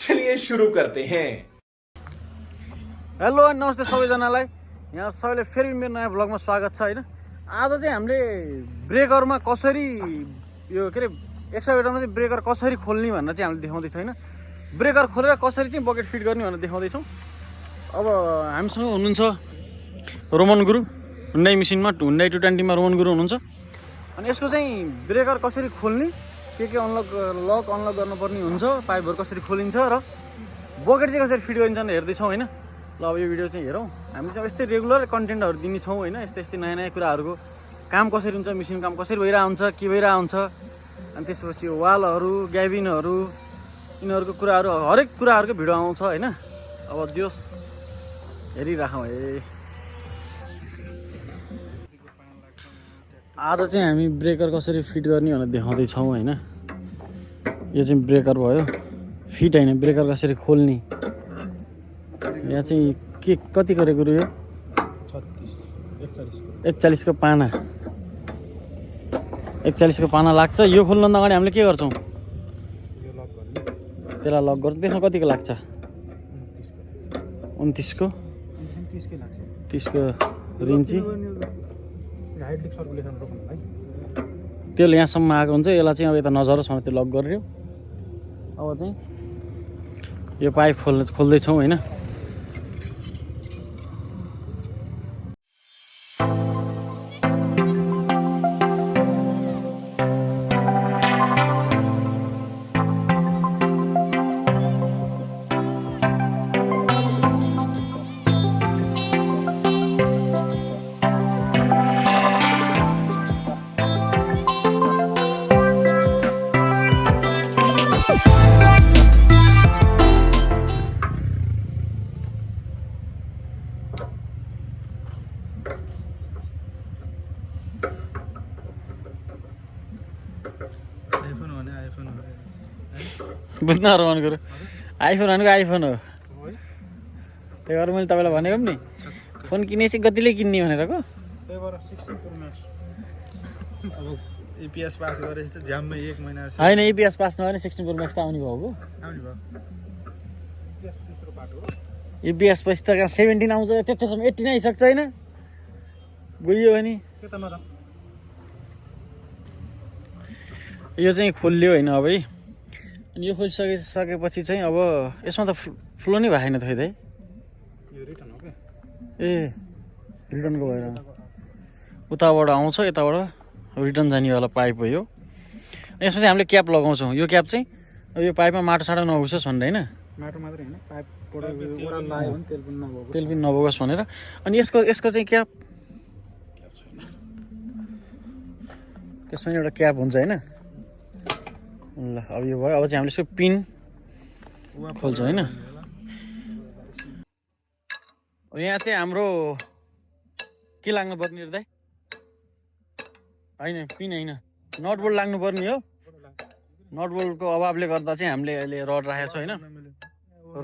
चलिए शुरू करते हैं। हेलो नमस्ते सबैजनालाई। यहाँ सबैले फेरि मेरो नयाँ भ्लगमा स्वागत छ हैन। आज चाहिँ हामीले ब्रेकरमा कसरी यो के अरे एक्सकाभेटरमा चाहिँ ब्रेकर कसरी खोल्ने भनेर चाहिँ हामीले देखाउँदै छौँ हैन। ब्रेकर खोलेर कसरी चाहिँ बकेट फिट गर्ने भनेर देखाउँदै छौँ। अब हामीसँग हुनुहुन्छ रोमन गुरु, हुन्डाई मिसिनमा हुन्डाई 220 मा रोमन गुरु हुनुहुन्छ। अनि यसको चाहिँ ब्रेकर कसरी खोल्ने, के लक अनलक गर्नुपर्ने हुन्छ, पाइपहरु कसरी खोलिन्छ र बकेट चाहिँ कसरी फिट गरिन्छ भनेर हेर्दै छौँ हैन। ल अब यो भिडियो चाहिँ हेरौँ। हामी चाहिँ यस्तै रेगुलर कन्टेन्टहरु दिने छौँ हैन। यस्तै नयाँ नयाँ कुराहरुको काम कसरी हुन्छ, मिसिन काम कसरी भइरा हुन्छ, के भइरा हुन्छ, अनि त्यसपछि वालहरु, ग्याबिनहरु, यिनीहरुको कुराहरु हरेक कुराहरुको भिडियो आउँछ हैन। अब दियोस हेरिराखौँ है। आज चाहिँ हामी ब्रेकर कसरी फिट गर्ने भनेर देखाउँदै छौँ हैन। यो चाहिँ ब्रेकर भयो, फिट हैन, ब्रेकर कसरी खोल्ने। यहाँ चाहिँ के कति गरेको यो 41 को पाना, 41 को पाना लाग्छ। यो खोल्न अगाडि हामीले के गर्छौँ, त्यसलाई लक गर्छ। त्यसमा कतिको लाग्छ, 29 को 30 को रिन्ची। त्यसले यहाँसम्म आएको हुन्छ। यसलाई चाहिँ अब यता नझरोस् भनेर त्यो लक गरियो। अब चाहिँ यो पाइप खोल्दैछौँ हैन। बुझ्न रोमन गुरु, आइफोन भनेको आइफोन हो। त्यही भएर मैले तपाईँलाई भनेको नि फोन किनेपछि गतिले किन्ने भनेर को। अब एपीएस पास गरेपछि त झ्याम्मै 1 महिना हैन। एपीएस पास नभए 16 प्रो म्याक्स त आउने भएको। एपीएस पछि त 17 आउँछ, त्यतिसम्म 18 आइसक्छ हैन। गयो भने यो चाहिँ खोल्लियो हैन। अब है अनि यो खोलिसकेपछि चाहिँ अब यसमा त फ्लो नै भएन त है। यो रिटर्न हो के? ए रिटर्नको भएर उताबाट आउँछ, यताबाट रिटर्न जानेवाला पाइप हो यो। यसमा चाहिँ हामीले क्याप लगाउँछौँ। यो क्याप चाहिँ यो पाइपमा माटो साटो नघुसोस् भनेर हैन, माटो मात्रै हैन, पाइपबाट ओराल लाग्यो भने तेल पनि नबोगोस् भनेर। अनि यसको चाहिँ क्याप, त्यसमा एउटा क्याप हुन्छ हैन। ल अब यो भयो। अब चाहिँ हामीले यसको पिन खोल्छौँ हैन। यहाँ चाहिँ हाम्रो के लाग्नु पर्ने दाइ हैन, पिन हैन, नट बोल्ट लाग्नु पर्ने हो। नट बोल्टको अभावले गर्दा चाहिँ हामीले अहिले रड राखेको छौँ हैन।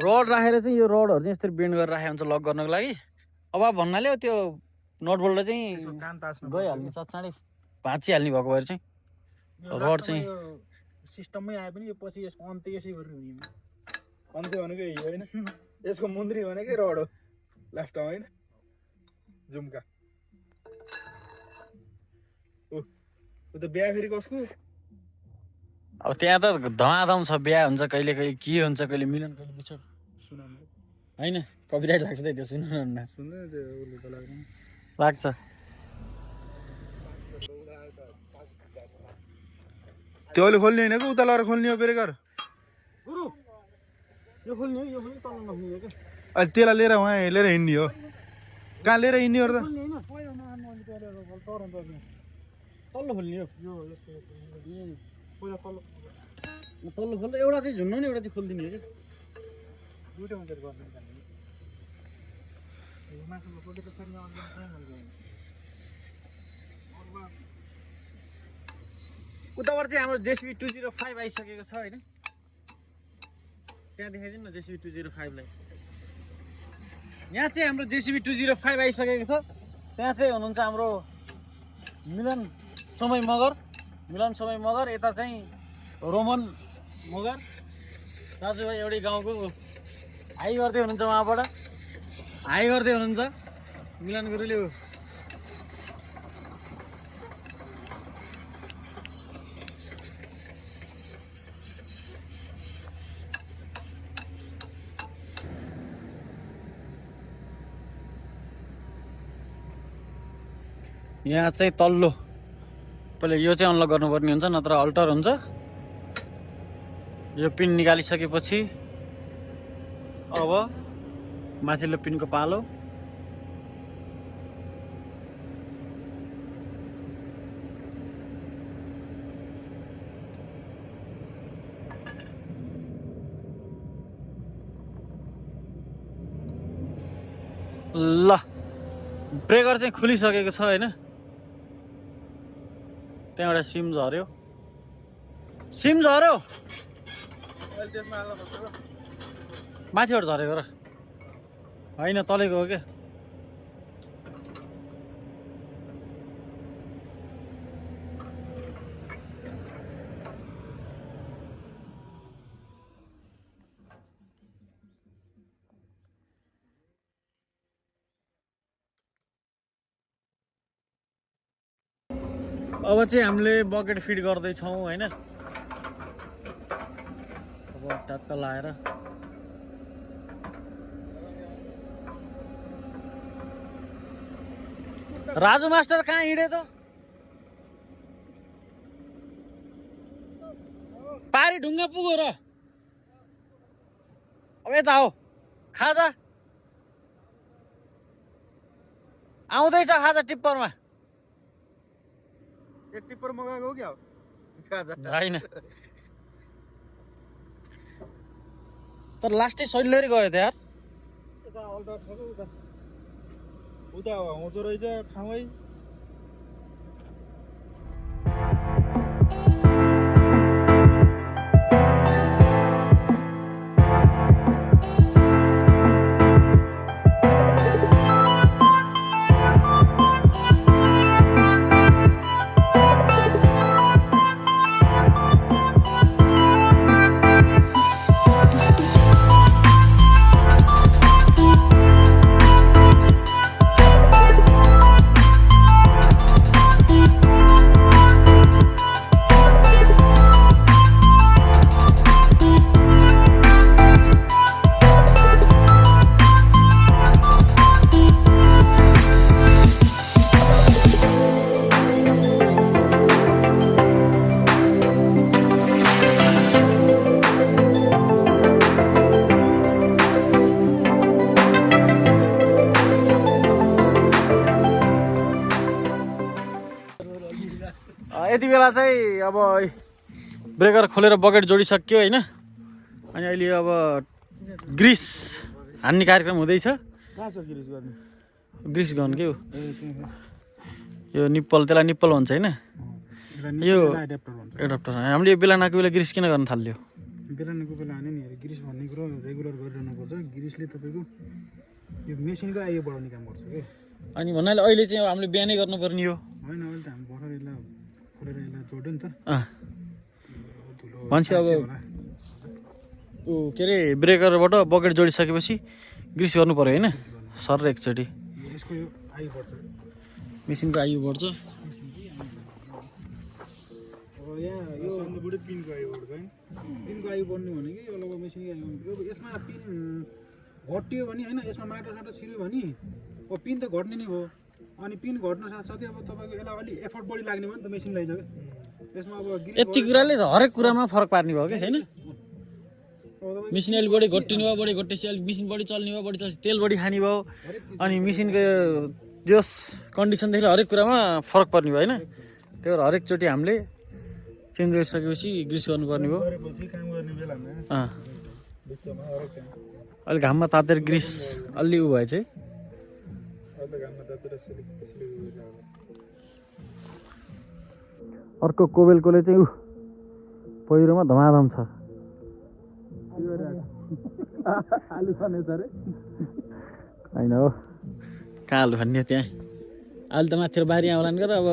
रड राखेर चाहिँ यो रडहरु चाहिँ यसरी बेन्ड गरेर राखेको हुन्छ लक गर्नको लागि। अभाव भन्नाले त्यो नट बोल्ट चाहिँ गइहाल्ने, चाँडै भाँचिहाल्ने भएको भएर चाहिँ रड चाहिँ सिस्टममै आए पनि यो पछि यसको अन्त्य यसै गरेर हुने। अन्त्य भनेको यही होइन, यसको मुन्द्री भनेकै रड हो लास्टमा होइन, झुम्का। ओ त बिहा फेरि कसको? अब त्यहाँ त धमाधम छ, बिहा हुन्छ कहिले कहिले, के हुन्छ कहिले मिलन, कहिले बिछोड हैन। कपिराइट लाग्छ त त्यो सुन्दैन त्यो लाग्छ। त्यो अहिले खोल्ने होइन कि उता लगाएर खोल्ने हो ब्रेकर? गुरु यो खोल्ने हो, यो पनि तल नखुल्ने हो के। अहिले त्यसलाई लिएर उहाँ लिएर हिँड्ने हो। कहाँ लिएर हिँड्ने हो र त? तल्लो खोल्ने हो यो, पहिला तल्लो खोल्दा एउटा चाहिँ झुन्नु नि, एउटा चाहिँ खोलिदिने हो कि। दुईटा मात्रै गर्ने उताबाट चाहिँ हाम्रो जेसीबी 205 आइसकेको छ हैन। त्यहाँ देखाइदिनु न जेसीबी 205 लाई। यहाँ चाहिँ हाम्रो जेसीबी 205 आइसकेको छ। त्यहाँ चाहिँ हुनुहुन्छ हाम्रो मिलन समय मगर, यता चाहिँ रोमन मगर। दाजुभाइ एउटै गाउँको हाई गर्दै हुनुहुन्छ उहाँबाट हाई गर्दै हुनुहुन्छ मिलन गुरुले यहाँ चाहिँ तल्लो पहिले यो चाहिँ अनलक गर्नुपर्ने हुन्छ नत्र अल्टर हुन्छ यो पिन निकालिसकेपछि अब माथिल्लो पिनको पालो ल ब्रेकर चाहिँ खुलिसकेको छ हैन त्यहाँबाट सिम झर्यो माथिबाट झरेको र होइन तलेको हो क्या अब चाहिँ हामीले बकेट फिट गर्दैछौँ होइन अब ट्याक्क लाएर राजु मास्टर कहाँ हिँडे त पारी ढुङ्गा पुग्यो र अब यता हो खाजा आउँदैछ खाजा टिप्परमा एक टिप्पर मगाएको हो क्या होइन तर लास्टै सैलरी गयो त यार उता अल्टर छ उता उता आउँछ रहेछ ठाउँै यति बेला चाहिँ अब ब्रेकर खोलेर बकेट जोडिसक्यो होइन अनि अहिले अब ग्रिस हान्ने कार्यक्रम हुँदैछ कहाँ छ गिरिस गर्ने ग्रिस गर्नु के हो यो निप्पल त्यसलाई निप्पल भन्छ होइन यो एडाप्टर हामीले यो बेलानाको बेला ग्रिस किन गर्न थाल्यो बेलानाको बेला हाने नि गिरिस भन्ने कुरो रेगुलर गरिरहनु पर्छ गिरिसले तपाईँको यो मेसिनको आयु बढाउने काम गर्छ कि अनि भन्नाले अहिले चाहिँ अब हामीले बिहानै गर्नुपर्ने हो होइन अहिले त हामी भर्खर यसलाई खोलेर यसलाई जोड्यो नि त मान्छे अब ऊ के अरे ब्रेकरबाट बकेट जोडिसकेपछि ग्रिस गर्नु पऱ्यो होइन सर एकचोटि यसको यो आयु बढ्छ मेसिनको आयु बढ्छ अब यहाँ यो बुढी पिनको आयु बढ्छ है पिनको आयु बढ्नु भनेको यो लगभग मेसिनको आयु बढ्नु यसमा पिन घट्यो भने होइन यसमा माटो साटो छिर्यो भने अब पिन त घट्ने नै भयो अनि पिन घट्नु साथसाथै अब तपाईँको यसलाई अलिक एफर्ट बढी लाग्ने भयो नि त मेसिन लैजाऊ यसमा अब यति कुराले हरेक कुरामा फरक पार्ने भयो क्या होइन मेसिन अलिक बढी घटिनु भयो बढी घटेपछि अलिक मेसिन बढी चल्ने भयो बढी तेल बढी खाने भयो अनि मेसिनको जस कन्डिसनदेखि हरेक कुरामा फरक पर्ने भयो होइन त्यही भएर हरेकचोटि हामीले चेन्ज गरिसकेपछि ग्रिस गर्नुपर्ने भयो अहिले घाममा तातेर ग्रिस अलि उ भए चाहिँ अर्को कोबेलकोले चाहिँ पहिरोमा धमाधम छ आलु खाने छ रे होइन हो कहाँ आलु खाने त्यहाँ आलु त माथि बारी आउला नि गर अब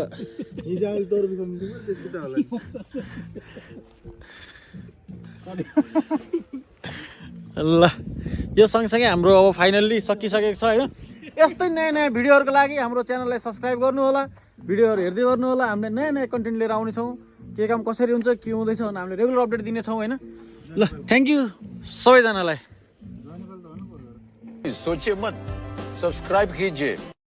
हिजो आलु तोर्बी खानु त्यस्तो त होला ल यो सँगसँगै हाम्रो अब फाइनल्ली सकिसकेको छ होइन। यस्तै नयाँ नयाँ भिडियोहरूको लागि हाम्रो च्यानललाई सब्सक्राइब गर्नु होला, भिडियोहरू हेर्दै गर्नु होला। हामीले नयाँ नयाँ कन्टेन्ट लिएर आउनेछौँ, के काम कसरी हुन्छ के हुँदैछ भनेर हामीले रेगुलर अपडेट दिनेछौँ होइन। ल थ्याङ्क यू सबैजनालाई। सोचिए मत, सब्सक्राइब कीजिए।